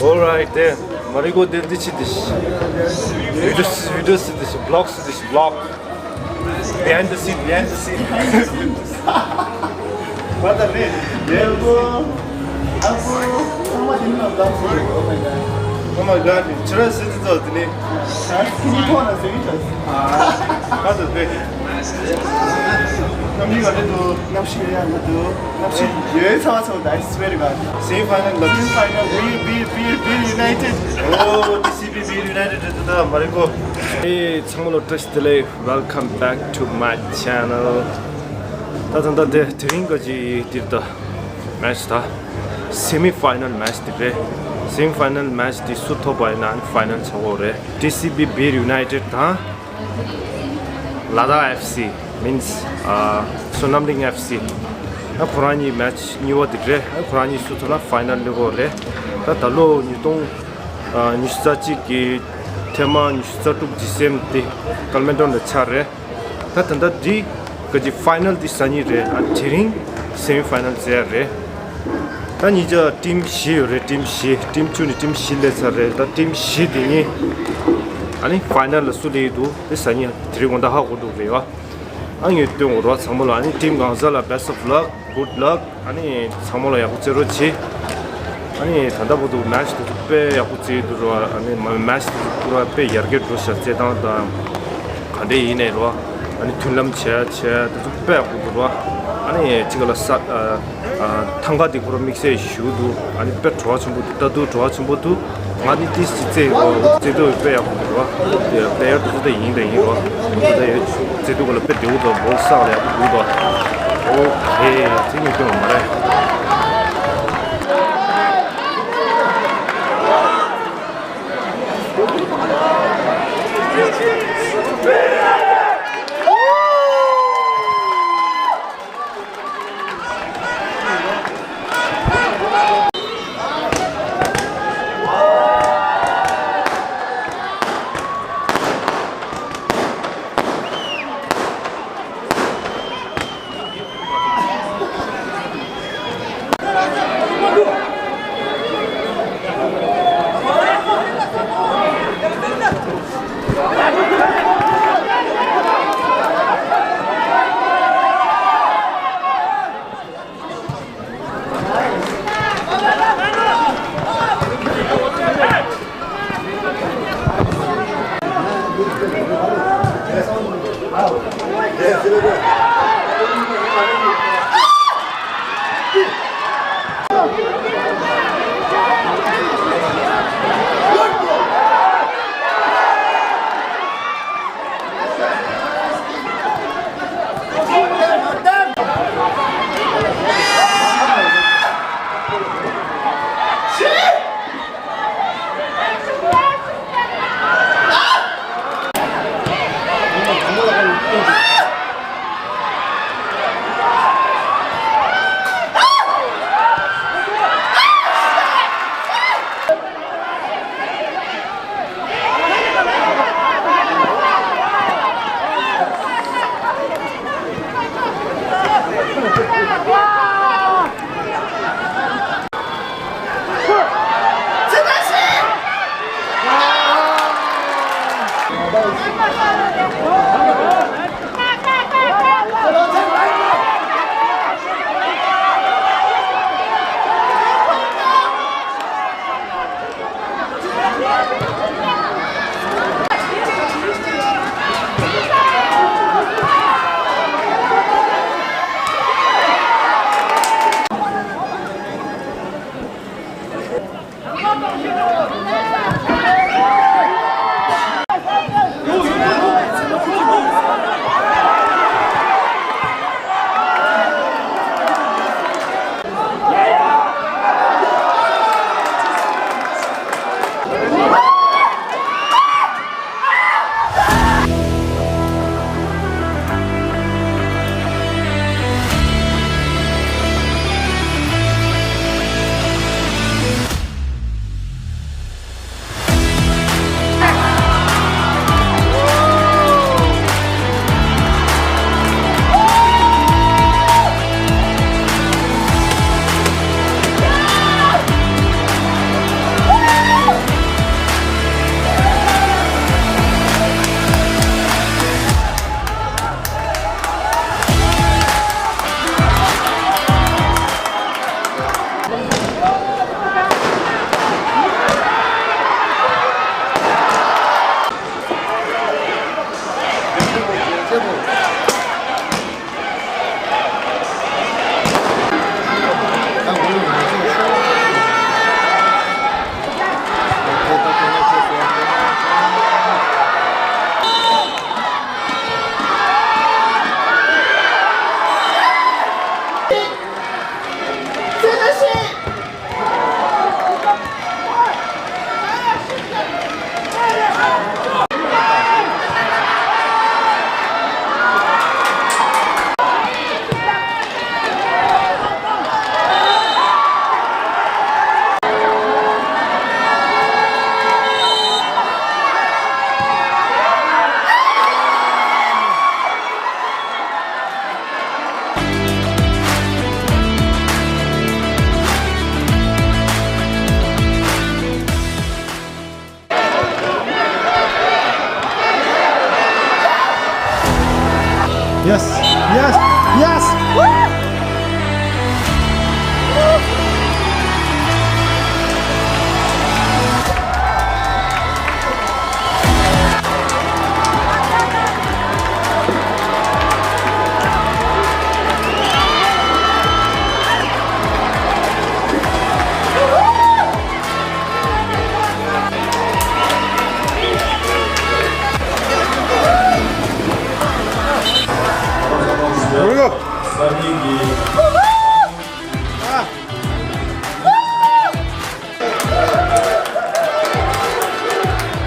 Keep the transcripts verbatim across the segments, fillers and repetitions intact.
Alright then. Mariko, then this is this. Video, video is this. Vlogs is this. Vlog. Behind the scene, behind the scene. What the name? Mariko. Abu, sama din na dam. Oh my god. Oh my god. Chira sit to the name. Can you turn us in? What the name? Namshi ga le do. Namshi ya le do. Namshi. Ye sa sa da, I swear to God. Semi final la. Semi final. Bir bir bir bir United. Oh, T C B Bir United. Hey, ཚང་མ་ལ་བཀྲ་ཤིས་བདེ་ལེགས། Welcome back to my channel. ད་ད་ད་དེ་དེ་རིང་ག་ཅི་འདིར་ད་match ད་semi final match འདི་རེད། Semi final match འདི་སུ་ཐོབ་པ་ཡིན་ན་final ཆགས་འོ་རེད། T C B Bir United དང་ལ་དྭགས་F C means Sonam Ling F C ད་ཁོ་རང་གཉིས་match གཉིས་པ་འདི་རེད། ཁོ་རང་གཉིས་སུ་ཐོབ་ན་final སླེབས་འོ་རེད། ད་ད་ལོ་ཉིས་སྟོང་ཉི་ཤུ་རྩ་གཅིག་གི་ཐེངས་མ་ཉི་ཤུ་རྩ་དྲུག་December དེ་ཀལ་མན་ཊོན་ལ་ཆགས་རེད། ད་ད་ལྟ་འདི་ག་ཅི་final འདི་ཟ་ཉིན་རེད། ཨ་དེ་རིང་semi final ཟེར་ཡ་རེད། ད་ཉིན་ཅག་team བཞི་ཡོད་རེད། team བཞི། team བཅུ་ནས་team བཞི་སླེབས་ཚར་རེད། ད་team བཞི་དེ་གཉིས་ཨ་ནི་final ལ་སུ་སླེབས་ཡི་འདུག་དེ་ཟ་ཉིན་དེ་རིང་དགོང་དག་ཧ་གོ་འདུག་རེད་བ། ཨ་ངས་སྟོན་འོ་རོགས་ཚང་མ་ལ། ཨ་ནི་team གང་ཟག་ལ་best of luck, good luck. ཨ་ནི་ཚང་མ་ལ་ཡག་པོ་རྩེ་རོགས་བྱེད། ཨ་ནི་ད་ལྟ་བར་དུ་match དེ་ཚོ་དཔེ་ཡག་པོ་རྩེ་ཡི་འདུག་ར། ཨ་ནི་མ་match དེ་ཚོ་ཁོ་ར་དཔེ་ཡར་རྒྱས་འགྲོ་ཤག་རྩེ་སྟངས་དང་ག་འདྲས་ཡིན་ནའི་ར། ཨ་ནི་མཐུན་ལམ་བྱས་བྱས་དེ་ཚོ་དཔེ་ཡག་པོ་འདུག་ར། ཨ་ནི་གཅིག་ལ་ས་ཨ་ཨ་ཐང་ག་དེ་ཁོ་ར་དམིགས་བསལ་ཞུ་འདུག་ཨ་ནི་དཔེ་བྲོ་བ་ཆེན་པོ་འདུག་ལྟ་དུས་བྲོ་བ་ཆེན་པོ་འདུག་ང་ནི་ཏིས་ཅིག་རྩེ་ཡི་ར། རྩེ་དུས་དཔེ་ཡག་པོ་འདུག་ར། དེ་player དེ་ཚོ་དེ་ཡིན་དེ་ཡིན་ར། དེ་ཚོ་དེ་རྩེ་དུས་ག་ལ་དཔེ་བདེ་པོ་འདུག་བོལ་སག་ལ་ཡག་པོ་འདུག་ར། ཨོ་ཁེ། དེ་ངས་སྟོན་པ་མ་རེད།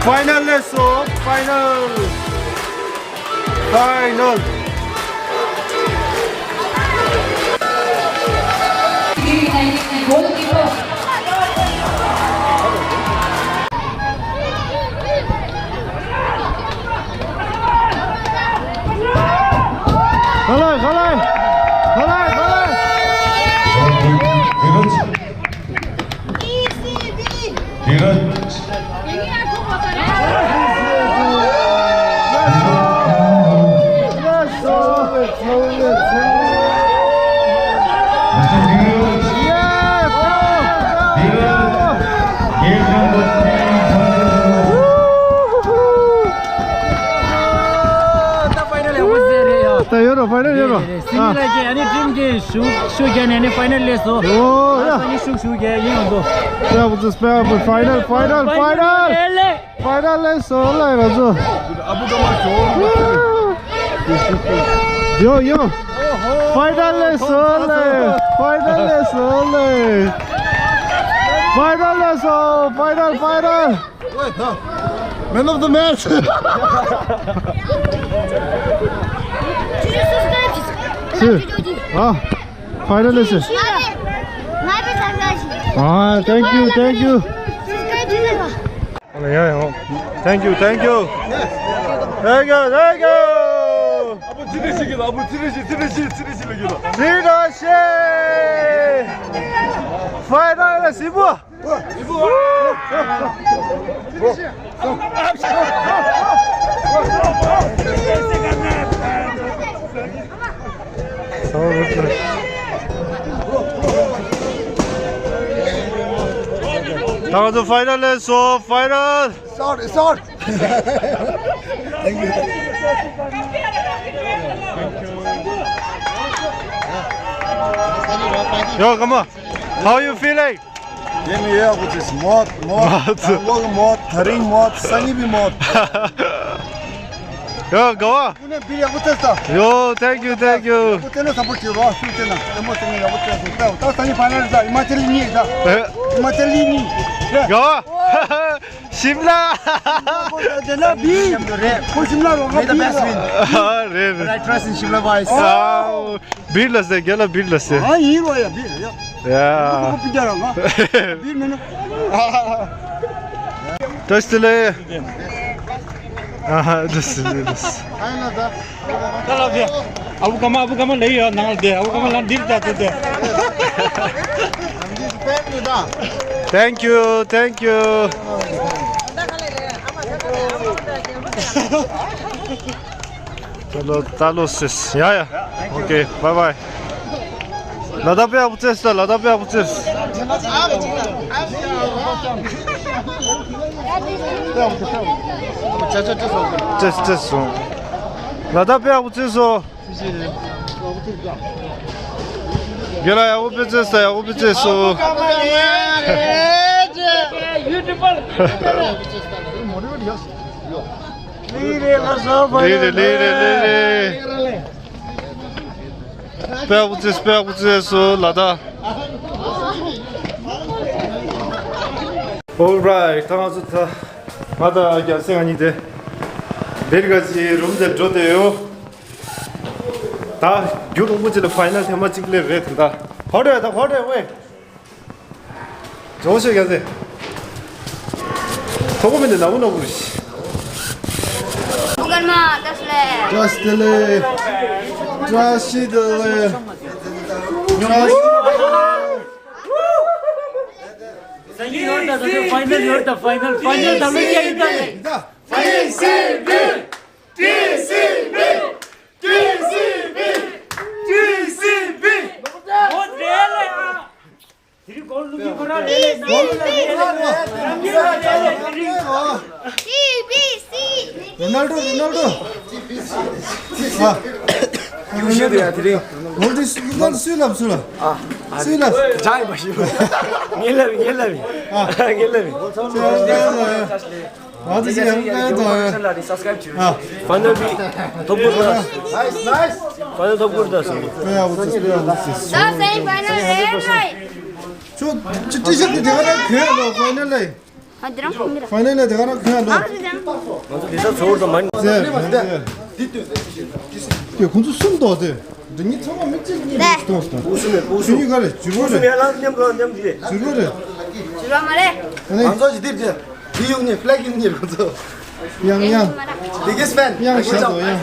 Final ལས་སོ། Final. Final. ག་ལ་ག་ལ་ག་ལ་ག་ལ། དེ་ར། ད་ཡོད་རོ། ཕའི་ནལ་ཡོད་རོ། སི་མི་ལ་གི་ཨ་ནི་ཊིམ་གི་ཤུགས་ཤུགས་རྒྱག་ནས་ཨ་ནི་ཕའི་ནལ་སླེབས་སོང་། ཨོ་ཡ། ཨ་ནི་ཤུགས་ཤུགས་རྒྱག་ཡིན་འདུག་ད་ཕའི་ནལ་ཕའི་ནལ་ཕའི་ནལ། ཕའི་ནལ་ལས་སོ་ལ་ཡོད་ཚོ། ཡོ་ཡོ། ཕའི་ནལ་ལས་སོ་ལ། ཕའི་ནལ་ལས་སོ་ལ། ཕའི་ནལ་ལས་སོ། ཕའི་ནལ་ཕའི་ནལ། Man of the match. ཨ། ཕའི་ནལ་ལས་སོ། ཨ། Thank you, thank you. ཡ་ཡ། Thank you, thank you. Thank you, thank you. ཨ་བུ་ཚི་རི་ཤི་གི་ལ། ཨ་བུ་ཚི་རི་ཤི་ཚི་རི་ཤི་ཚི་རི་ཤི་ལ་གི་ལ། ཚི་རི་ཤི། ཕའི་ནལ་ལ་སི་བུ། ད་ང་ཚོ་ཕའི་ནལ་ལས་སོ། ཕའི་ནལ། Sorry, sorry. Thank you. Yo, come on. How you feeling? ཡིན་ཡོད་པ་ཅིག་མོད་མོད། མོད། དང་པོ་གི་མོད། དེ་རིང་མོད། སང་ཉིན་པའི་མོད། ཡོ་ག་བ། ཀུན་ནས་བིར་ཡག་པོ་བཙལ་ས། ཡོ། Thank you, thank you. ཡག་པོ་བཙལ་ན་བསམ་པ་བྱེད་རོགས། སུས་བཙལ་ན་ལྟད་མོ་བཙལ་ན་ཡག་པོ་བཙལ་སོང་། ད་ད་སང་ཉིན་ཕའི་ནལ་ད་ཧི་མ་ཅལ་གཉིས་ད། ཨེ། ཧི་མ་ཅལ་གཉིས། ག་བ། ཤིམ་ལ། དེ་ན་བིར། ཁོ་ཤིམ་ལ་རོགས། May the best win. ཨ། རེད་རེད། But I trust in Shimla boys. ཨ། བིར་ལ་ཟེར། རྒན་ལགས་བིར་ལ་ཟེར། ཨ། ཡིན་རོ་ཡ། བིར་ཡ། ཡ། ཁོ་པི་རྒྱ་ར་ང་། བིར་མེད་ན། བཀྲ་ཤིས་བདེ་ལེགས། ཨ་ཧ། བཀྲ་ཤིས་བདེ་ལེགས། ཨ་ཡིན་ན་ད། ད་ལབ་ཡ། ཨ་བུ་ཀ་མ། ཨ་བུ་ཀ་མ་ལ་ཡོད་ནང་ལ་བསྡད། ཨ་བུ་ཀ་མ་ལ་འདིར་ད་ཚོད་བསྡད། Thank you, thank you. ད་ལོ་ད་ལོ་སིས། ཡ་ཡ། Okay, bye bye. ལ་དྭགས་པའི་ཨ་བུ་ཚེ་ས། ལ་དྭགས་པའི་ཨ་བུ་ཚེ་ས། ཚེ་ཚེ་སོང་། ལ་དྭགས་པའི་ཨ་བུ་ཚེ་སོང་། རྒན་ལགས་ཡག་པོ་ཕེབས་ཚེ་ས། ཡག་པོ་ཕེབས་ཚེ་སོང་། ལི་རེ་ལི་རེ་ལི་རེ། དཔེ་ཡག་པོ་བཙལ། དཔེ་ཡག་པོ་བཙལ་སོང་། ལ་དྭགས། Alright. ད་ང་ཚོ་ད་ང་དང་རྒྱལ་སྲས་ང་གཉིས་དེ་བེར་ག་ཅིག་རུམ་དེར་འགྲོ་བསྡད་ཡོད། ད་རྒྱུན་རིང་པོ་ཅིག་ལ་ཕའི་ནལ་ཐེངས་མ་གཅིག་སླེབས་རེད་ད། ཧོ་ཏེ་ད་ཧོ་ཏེ་ཝེ། ཇོ་ཤེ་ག་ཟེ། ཐོག་མེད་ནས་ནག་པོ་ནག་པོ་རེད། བཀྲ་ཤིས་བདེ་ལེགས། བཀྲ་ཤིས་བདེ་ལེགས། བཀྲ་ཤིས་བདེ་ལེགས། བཀྲ་ཤིས་བདེ་ལེགས། སང་ཉིན་ཡོད་ད། ད་ཕའི་ནལ་ཡོད་ད། ཕའི་ནལ། ཕའི་ནལ་ད་ལོ་རྒྱག་ཡིན་ད། ཊི་སི་བི། ཊི་སི་བི། ཊི་སི་བི། ཊི་སི་བི། ཨོ་དེ་ལས་ཨ། དེ་རིང་གོ་ལུག་གི་ཁོ་རང་ལས་ལས་ལས་ལས་ལས་ལས་དེ་རིང་། ཊི་བི་སི། རོ་ནལ་ཌོ། རོ་ནལ་ཌོ། ཨ། ཡུ་ཤེ་དེ་ཡ་དེ་རིང་། ངོ་དེ་སུ་ལབ་སུ་ལབ་སུ་ལབ། ཨ། ཨ། སུ་ལབ། ཇའི་མ་ཤི། ངེ་ལབ་ངེ་ལབ། ཨ། ངེ་ལབ། ང་ཚོ་ཞིག་ཡང་ཀ་ཡང་དང་ཡང་། ཨ། ཕའི་ནལ་བི་ཐོབ་གོ་ད། ནའིས་ནའིས། ཕའི་ནལ་ཐོབ་གོ་ད་སོང་། ད་སེ་མི་ཕའི་ནལ་རེད་རེད། ཁྱོད་ཅི་ཊི་ཤར་དེ་དེ་ག་རང་གོན་ལོ་ཕའི་ནལ་ལ། ཨ་འདི་རང་ཁུངས་ར། ཕ་ནས་ནས་དེ་ག་རང་ཁུངས་ཡ་ལོ། ཨ་འདི་རང་། ང་ཚོ་དེ་ས་ཚོར་དང་མ་ཟེར་མ་ཟེར། དེ་ཁོང་ཚོ་གསུམ་དོ་ཟེར། འདི་གཉིས་ཚང་མ་མི་གཅིག་གཉིས་ལས་གཏོང་སོང་། འུ་སུ་མེད་འུ་སུ། ཆུ་ཡུ་ག་རེ་ཇུ་བོ་རེ། ཡ་ལ་མཉམ་རོ་མཉམ་རེ། ཇུ་བོ་རེ། ཇུ་བོ་མ་རེད། ཨ་ནི། ང་ཚོ་ཇི་དེབ་ཇི། དེ་ཡུག་ནི་ཕ་ལེག་ཡུག་ནི་ཁོང་ཚོ། ཡང་ཡང་། དེ་གེ་སྤེན། ཡང་ཤ་དོ་ཡང་།